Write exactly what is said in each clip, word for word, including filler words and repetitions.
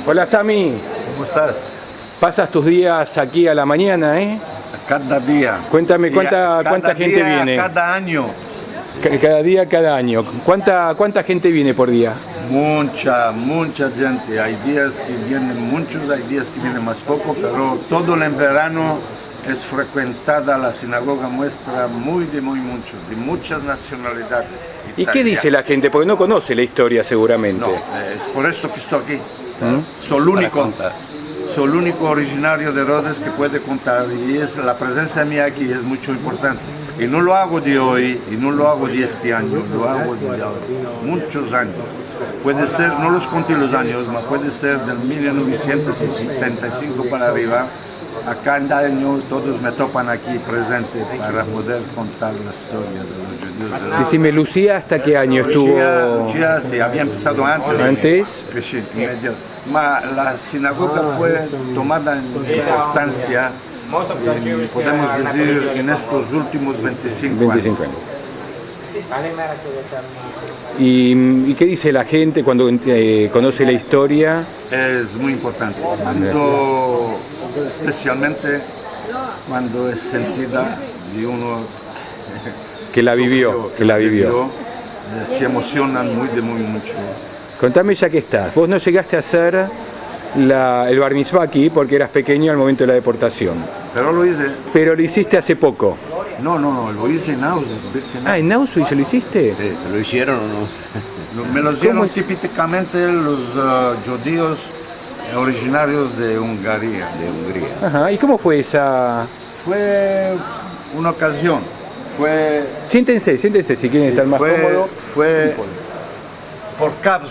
Hola, Sami. ¿Cómo estás? Pasas tus dias aki a la manyana, e? Kada dia. Kuentame, kuanta, kuanta djente viene? Kada dia, kada anyo. Ka-, kada dia, kada anyo. Kuanta, kuanta djente viene por dia? Muncha, muncha djente. Ay dias ke vienen munchos, ay dias ke vienen mas poko, pero todo el enverano es frekuentada la sinagoga muestra muy de muy muncho, de munchas nasionalidades. I ke dize la djente? Porke no konose la istoria seguramente. No, e, es por esto ke esto aki. So el uniko, so el uniko orijinario de Rodes ke puede kontar, i es la prezensia mia aki es muncho importante. I no lo ago de oy, i no lo ago de este anyo, lo ago de munchos anyos. Puede ser, no los konti los anyos, ma puede ser del mil novesientos setenta i sinko para arriva. A kada anyo todos me topan aki prezente para poder kontar la istoria de los djudios de la... I si me Lusia, asta ke anyo estuvo? Lusia, Lusia, si, avia empesado antes. Antes? Si, si, medio. Ma la sinagoga fue tomada en importansia, e, podemos dizir, en estos ultimos vente i sinko anyos. Vente i sinko anyos. I, i ke dize la djente kuando, e, konose la istoria? Es muy importante. Kuando, espesialmente kuando es sentida de uno ke la bivio, ke la bivio, e, se emosionan muy de muy muncho. Kontame, ya ke estas, vos no yegaste a azer la, el bar mitzvah aki porke eras pekenyo al momento de la deportasion. Pero lo ize. Pero lo iziste aze poko. No, no, no, lo ize en Auschwitz, Birkenau. A, en Auschwitz lo iziste? Si, te lo izieron o no? Lo, me lo izieron tipikamente los, a, djudios orijinarios de Ungaria. De Ungaria. Aha, i komo fue esa? Fue una okazion. Fue... Sientense, sientense, si keren estar mas komodo. Fue por kavzo.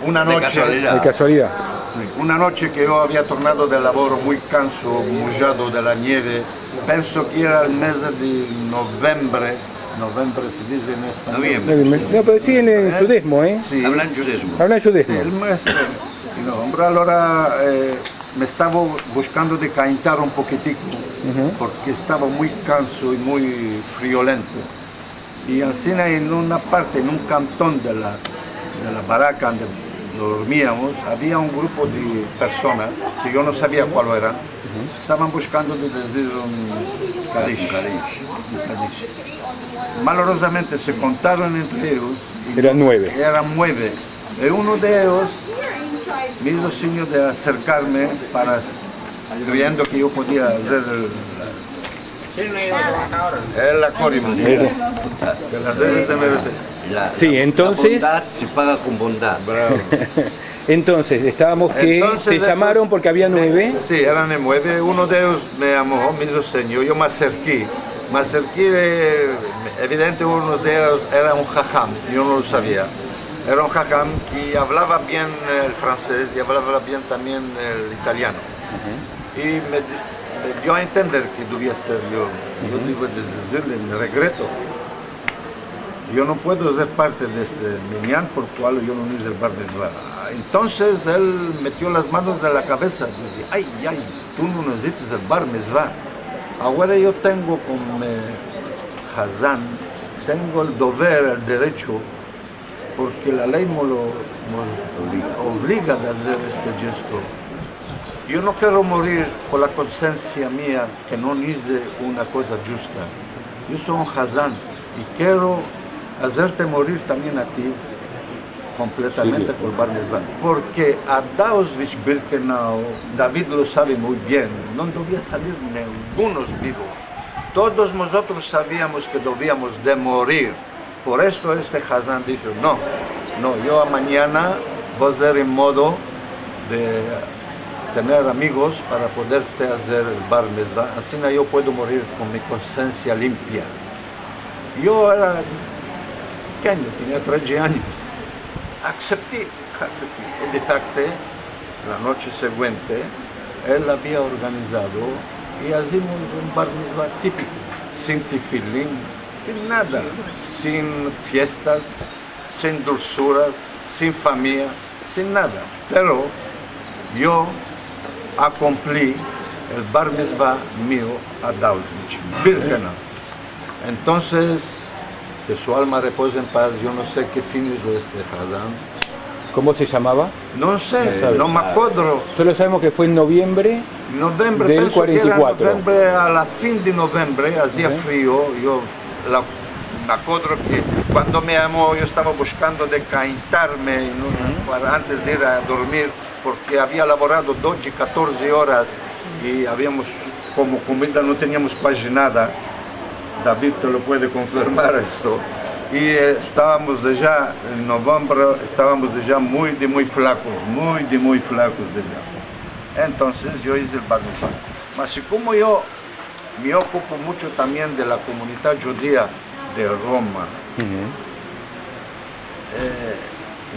Una noche. De kasualidad. De kasualidad. Si, una noche ke yo avia tornado del lavoro muy kanso, mojado de la nieve. Penso ke era el mez de novembre. Novembre se dize en espanyol. Noviembre. No, pero si en, en djudizmo, e? Si. Avlan djudizmo. Avlan djudizmo. El mez, e, no, hombre, alora, e, me estava bushkando de kalentar un pokitiko, porke estava muy kanso i muy friolento. I ansina en una parte, en un kanton de la, de la baraka onde dormiamos, avia un grupo de personas ke yo no savia kualo eran, estavan bushkando de dizir un kadish. Un kadish. Malorozamente se kontaron entre eyos. Eran mueve. Eran mueve. I uno de eyos me izo sinyo de aserkarme para, kreyendo ke yo podia azer el, el akorimo. Mira. De las veces de merece. La, si, la, entonses, la bondad se paga kon bondad. Bravo. Entonses, estavamos ke te yamaron porke avia mueve. Si, eran mueve. Uno de eyos me yamo, me izo sinyo, yo me aserki. Me aserki, e, evidente, uno de eyos era un haham, yo no lo savia. Era un haham i avlava bien el fransez i avlava bien tambien el italiano. I me, me dio a entender ke dovia ser yo. Yo digo, de dizirle, me regreto. Yo no puedo ser parte de este minyan por kual yo no ize el bar mitzvah. Entonses el metio las manos de la kavesa, dize, ay, ay, tu no izites el bar mitzvah. Agora yo tengo komo, e, hazan, tengo el dover, el derecho, porke la ley me lo, me lo obliga de azer este jesto. Yo no kero morir kon la konsiensia mia ke no ize una koza djusta. Yo so un hazan i kero azerte morir tambien a ti kompletamente por bar mitzvah. Porke a Auschwitz-Birkenau, David lo save muy bien, no dovia salir ninguno bivo. Todos mozotros saviamos ke doviamos de morir. Por esto este hazan disho, no, no, yo amanyana vo azer un modo de tener amigos para poderte azer el bar mitzvah, ansina yo puedo morir kon mi konsiensia limpia. Yo era pekenyo, tenia tredje anyos. Aksepti, aksepti. I de fakto, la noche siguiente, el avia organizado i azimos un bar mitzvah tipiko, sin tefilin, sin nada, sin fiestas, sin dulsuras, sin famiya, sin nada. Pero yo akumpli el bar mitzvah mio a Auschwitz-Birkenau. Entonses, ke su alma repoze en paz, yo no se ke fin izo este hazan, Komo se yamava? No se, no me akodro. Solo savemos ke fue en noviembre del kuarenta i kuatro. Noviembre, penso ke era noviembre, a la fin de noviembre, azia frio, yo la, me akodro ke kuando me yamo, yo estava bushkando de kalentarme, no, para antes de ir a dormir, porke avia lavorado dodje, katorze oras i aviamos, komo komida no teniamos kuaji nada. David te lo puede konfirmar esto. I, eh, estavamos deja, en noviembre, estavamos deja muy, de muy flakos, muy, de muy flakos deja. Entonses yo ize el bar mitzva. Mas i komo yo me okupo muncho tambien de la komunidad djudia de Roma, eh,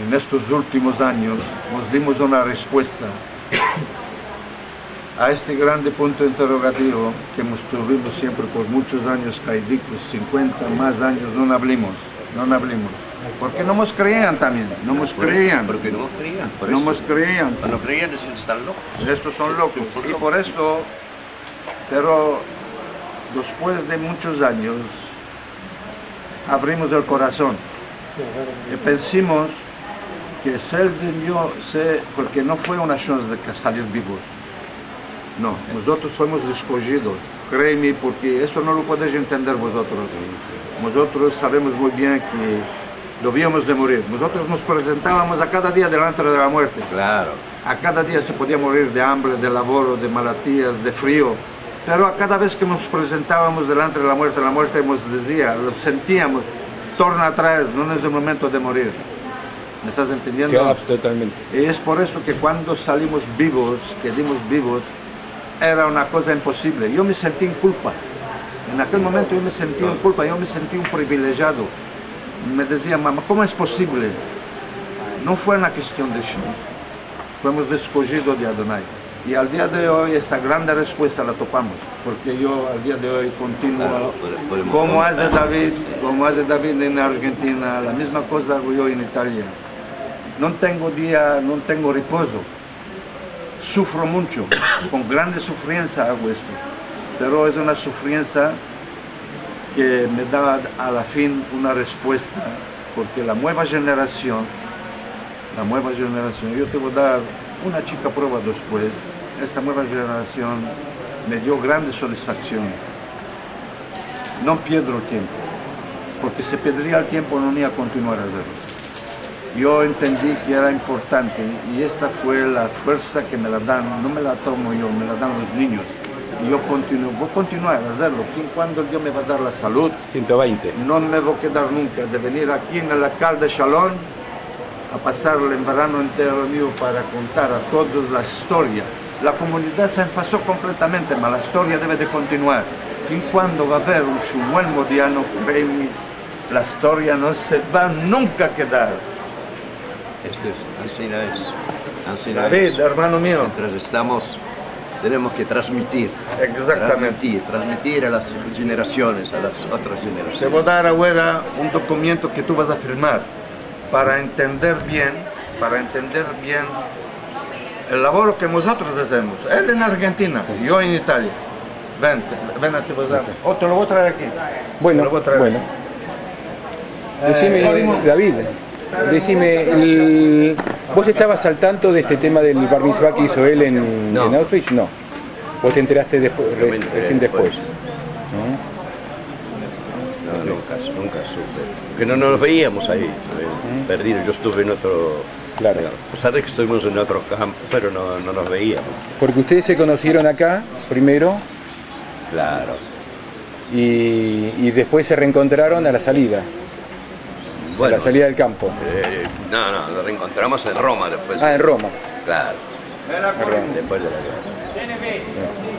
en estos ultimos anyos, mos dimos una respuesta a este grande punto interogativo ke mos tuvimos siempre por munchos anyos kaidikos, sinkuenta mas anyos, no avimos, no avimos. Porke no mos kreian tambien, no mos kreian. Porke no mos kreian, por esto. No mos kreian. Kuando kreian, dizien, "Estan lokos." Estos son lokos. I por esto, pero despues de munchos anyos, avrimos el korason. I pensimos ke se el devio se, porke no fue una shansa de ke salir bivos. No, mozotros fuimos eskojidos. Kreeme, porke esto no lo podesh entender vozotros. Mozotros savemos muy bien ke deviamos de morir. Mozotros mos prezentavamos a kada dia delante de la muerte. Klaro. A kada dia se podia morir de ambre, de lavoro, de malatias, de frio. Pero a kada vez ke mos prezentavamos delante de la muerte, la muerte mos dizia, lo sentiamos, "Torna atras, no es el momento de morir." Me estas entendiendo? Klaro, totalmente. I es por esto ke kuando salimos bivos, kedimos bivos, era una koza imposivle. Yo me senti en kulpa. En akel momento yo me senti en kulpa, yo me senti un privilejiado. Me dizia, "Mama, komo es posivle?" No fue una kestion de shansa. Fuimos eskojidos de Adonai. I al dia de oy esta grande respuesta la topamos, porke yo al dia de oy kontinuo, komo aze David, komo aze David en Argentina, la mizma koza ago yo en Italia. No tengo dia, no tengo repozo. Sufro muncho, kon grande sufriensa ago esto, pero es una sufriensa ke me da a la fin una respuesta, porke la mueva jenerasion, la mueva jenerasion, yo te vo dar una chika prueba despues, esta mueva jenerasion me dio grandes satisfaksiones. No pierdo tiempo, porke si pedria el tiempo no iva a kontinuar a azerlo. Yo entendi ke era importante i esta fue la fuersa ke me la dan, no me la tomo yo, me la dan los ninyos. I yo kontinuo, vo a kontinuar a azerlo. Fin kuando Dio me va a dar la salud, siento veinte, no me vo a kedar nunka de venir aki en el Akal de Shalom a pasar el enverano entero mio para kontar a todos la istoria. La komunidad se enfasó kompletamente, ma la istoria deve de kontinuar. Fin kuando va a aver un Shemuel Modiano, kreeme, la istoria no se va nunka a kedar. Esto es, ansina es, ansina es. David, ermano mio. Mientras estamos, tenemos ke transmitir. Eksaktamente. Transmitir, transmitir a las jenerasiones, a las otras jenerasiones. Te vo dar agora un dokumento ke tu vas a firmar para entender bien, para entender bien el lavoro ke mozotros azemos. El en Argentina, yo en Italia. Ven, ven a ti, vos a-, o te lo vo a traer aki. Bueno, te lo vo a traer. Bueno. Eh, dizime, David, dizime, el, vos estavas al tanto de este tema del bar mitzvah ke izo el en, en Auschwitz? No. Vos te enteraste despues, re-, resin despues. No, nunka, nunka supe. Porke no, no nos veiamos ayi, ayi, perdido. Yo estuve en otro, klaro, a pesar de ke estuvimos en otro kampo, pero no, no nos veiamos. Porke ustedes se konosieron aka primero. Klaro. I, i despues se reenkontraron a la salida. Bueno, a la salida del kampo. Eh, no, no, nos reenkontramos en Roma despues. Ah, en Roma. Klaro. En Roma. Despues de la gerra.